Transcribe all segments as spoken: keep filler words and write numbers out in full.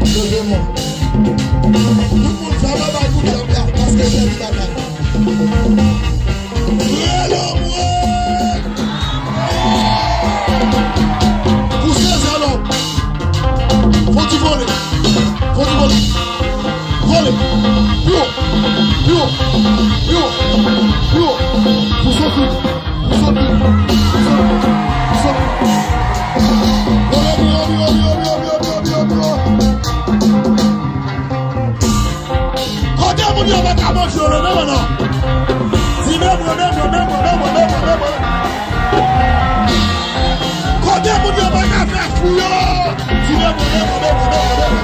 Leve men. Tout moun fè babay pou djab la, paske djab li pa ka. Rele mwen! Pouse zèl ou! Fò ti vole! Fò ti vole! Vole! Pi wo! Pi wo! Pi wo! Pi wo! Pi wo! Pouse pi! Pouse pi! Pouse pi! Pouse pi! Vole pi wo, pi wo, pi wo, pi wo! Kote moun yo pa ka manje yo, leve men non. Di men mwen, men mwen, men mwen, men mwen, men mwen, men mwen. Kote moun yo pa ka fè fou yo. Di men mwen, men mwen, men mwen, men mwen, men mwen.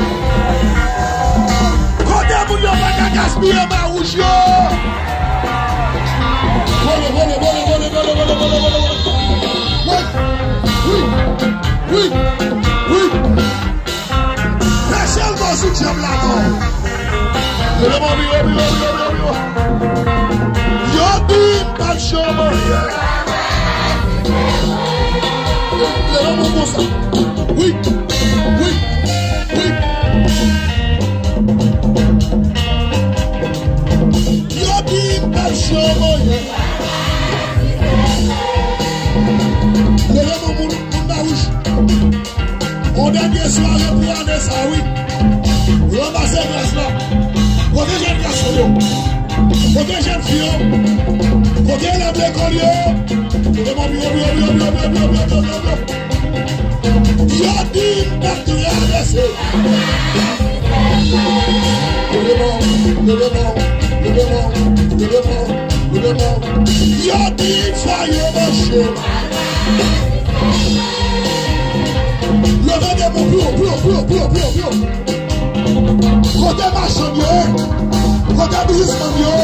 Kote moun yo pa ka gaspiye mawouch yo. Vole, vole, vole. Wi, wi, wi, wi. Fè sèlman sou djab la ankò. Leve men pi wo, pi wo, pi wo, pi wo, pi wo. Yo di m pa t janm anyen. Leve men konsa. Wi, wi, wi. Yo di m pa t janm anyen. Leve men moun, moun Mawouch. On dènye sware pou ane sa, wi. Ranmase gras la. Kote jèn gason yo? Kote jèn fi yo? Kote elèv lekòl yo? Kote mami yo? Yo di m pa t travèse. Leve men, leve men, leve men, leve men, leve men. Yo di m fè yo mache. Leve de men pi wo, pi wo, pi wo, pi wo, pi wo, pi wo. Kote machann yo ye? Kote biznismann yo?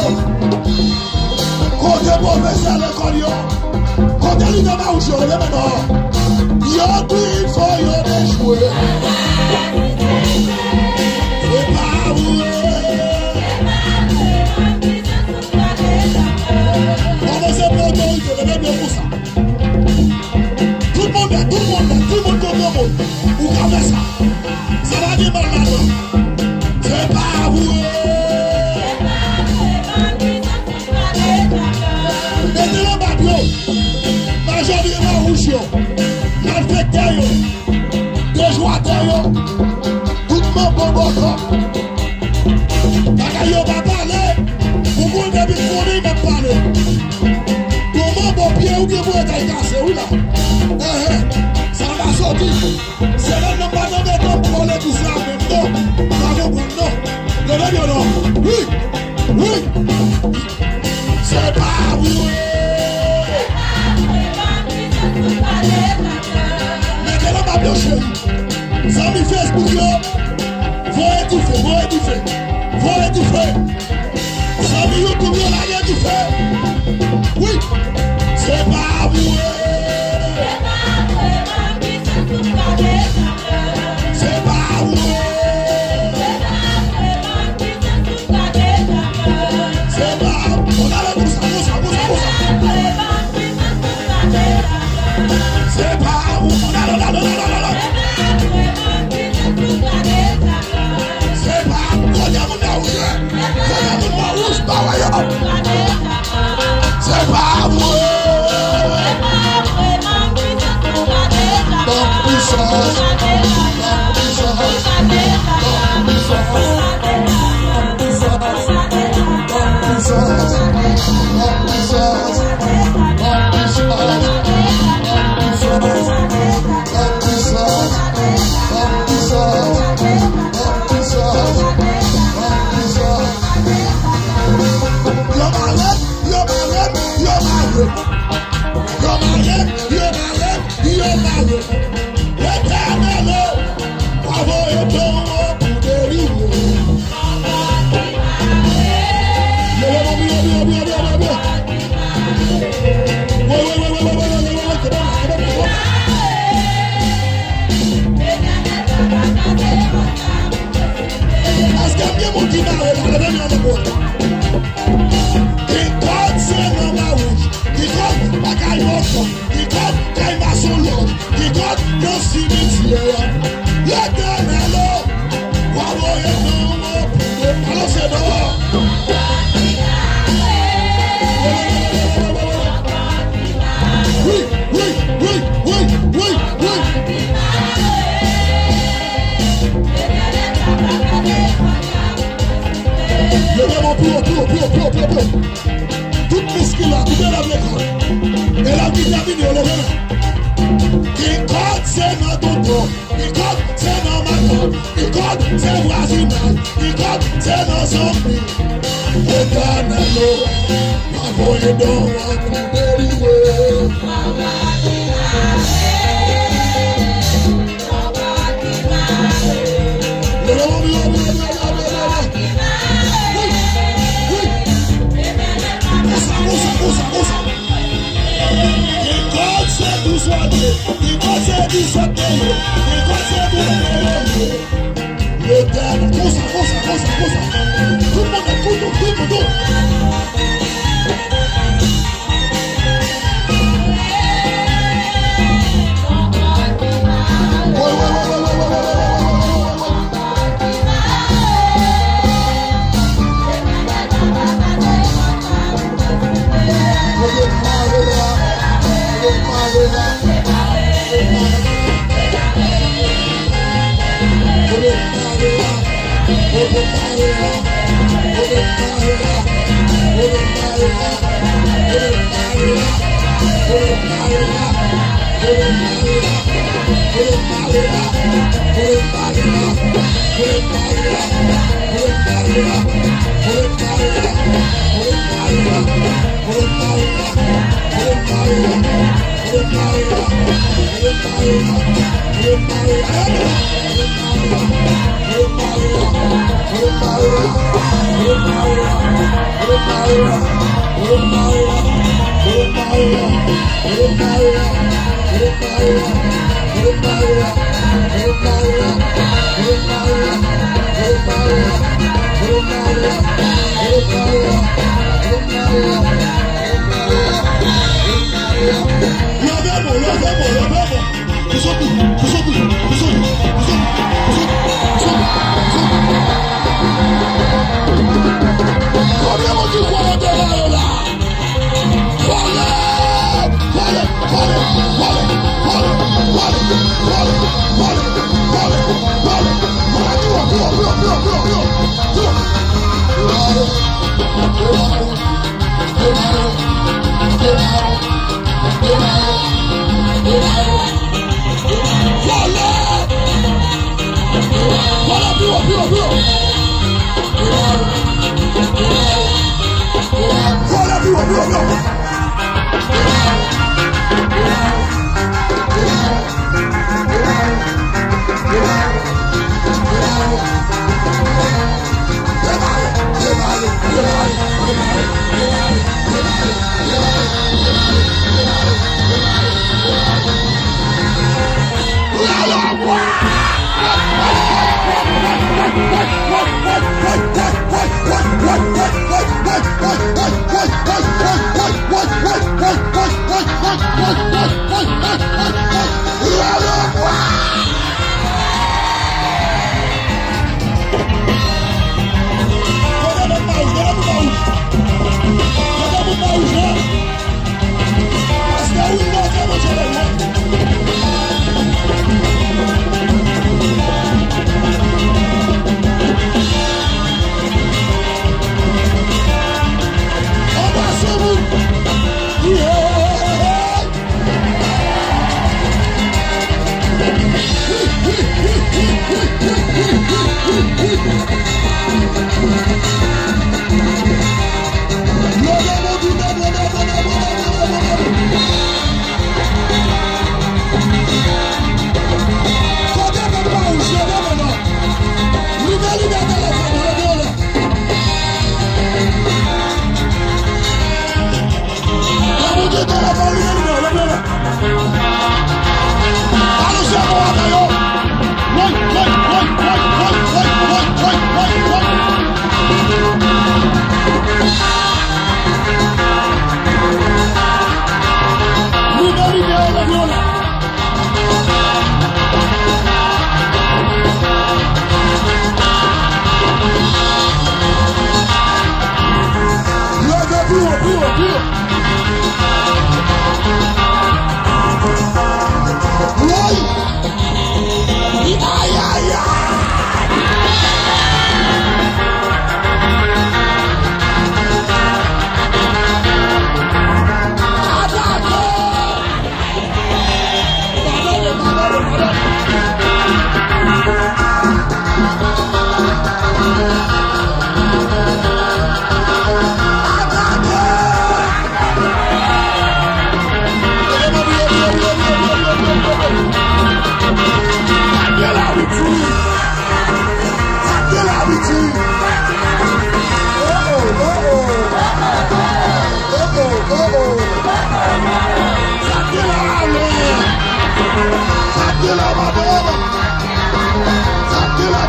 Kote pwofesè lekòl yo? Kote lidè Mawouch yo? Leve men non. Yo di fò yo dechwe. Se pa vre. Kòmanse pran otorite, leve men konsa. Tout moun la, tout moun la, tout moun konprann moun. Ou ka fè sa. Sa pa gen mal ladan. Se pa vre. Mete nan bab yo. Majòrite Mawouch yo. Malfektè yo. Dejwatè yo. Tout manbo bòkò. Bagay yo pa pale. Pou moun depi konnen m ap pale. Kòman bon pye ou gen pou etay kase wi la. Enhen. Sa pa soti. Se lè nan pa nan beton pou vòlè tout sa menm non. Sa konprann non. Leve byen non. Wi. Wi. Se pa vre. Mete nan bab yo cheri. Zanmi Facebook yo, voye dife, voye dife, voye dife. Zanmi YouTube yo, lage dife. Wi, se pa vre. Se pa vre. Se pa, on ale konsa, konsa, konsa, konsa. Se pa, on ale, on ale, on ale, on ale. Se pa, kote moun nan ou ye? Kote moun nan ou pa wè yo? Se pa vre. Ban m pwisans. Lè Plo, plo, plo, plo, plo, plo. Tout miskilè, tout elèv lekòl. Elèv ki tèmine yo, leve men. Gen kòd se nan tonton, gen kòd se nan matant, gen kòd se vwazinaj, gen kòd se nan zanmi. Etènèl o, pa voye don an pou delivre. Leve, leve, leve, leve, leve, leve. Wi, wi. Konsa, konsa, konsa, konsa. Gen kòd se dous wòde, gen kòd se dous wòde, gen kòd se dous wòde. Letènèl, konsa, konsa, konsa, konsa. Tout moun, tout moun, tout moun, tout. Leve men w, leve men w, leve men w. Desann tou, desann tou, desann tou, desann tou, desann tou, desann tou, desann tou. Konbyen moun ki kwè nan devwa yo la? Vòlè! Vòlè! Vòlè! Vòlè! Vòlè pi wo, pi wo, pi wo! Vòlè pi wo, pi wo, pi wo! Gade moun nan wouj, gade moun nan wouj. Gade moun nan wouj la. Pastè Wilner, ke Bondye beni w. Anbrase moun. Yeah.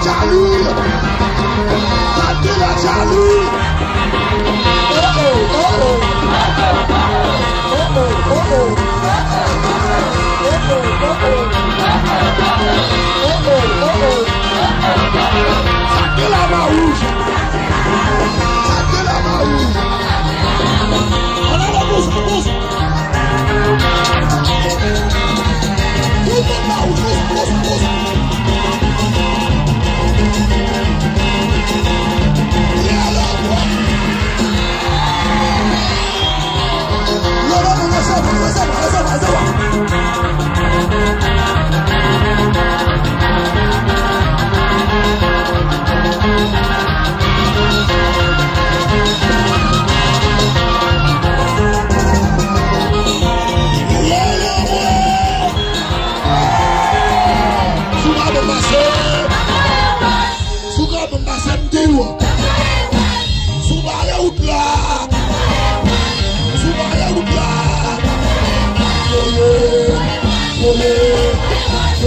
Jalou! Gade la jalou! Oh oh, oh oh! Oh oh, oh oh! Oh oh, oh oh! Oh oh, oh oh! Gade la ma wouj! Gade la ma wouj! Ann ale, bouz, bouz! Si w pa bon pase, si w pa bon pase, m di w. Si w bare wout la, si w bare wout la. Voye, voye,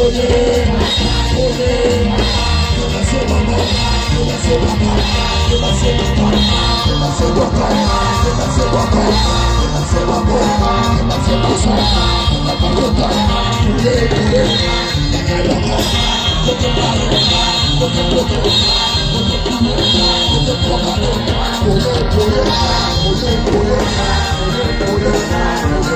voye, voye.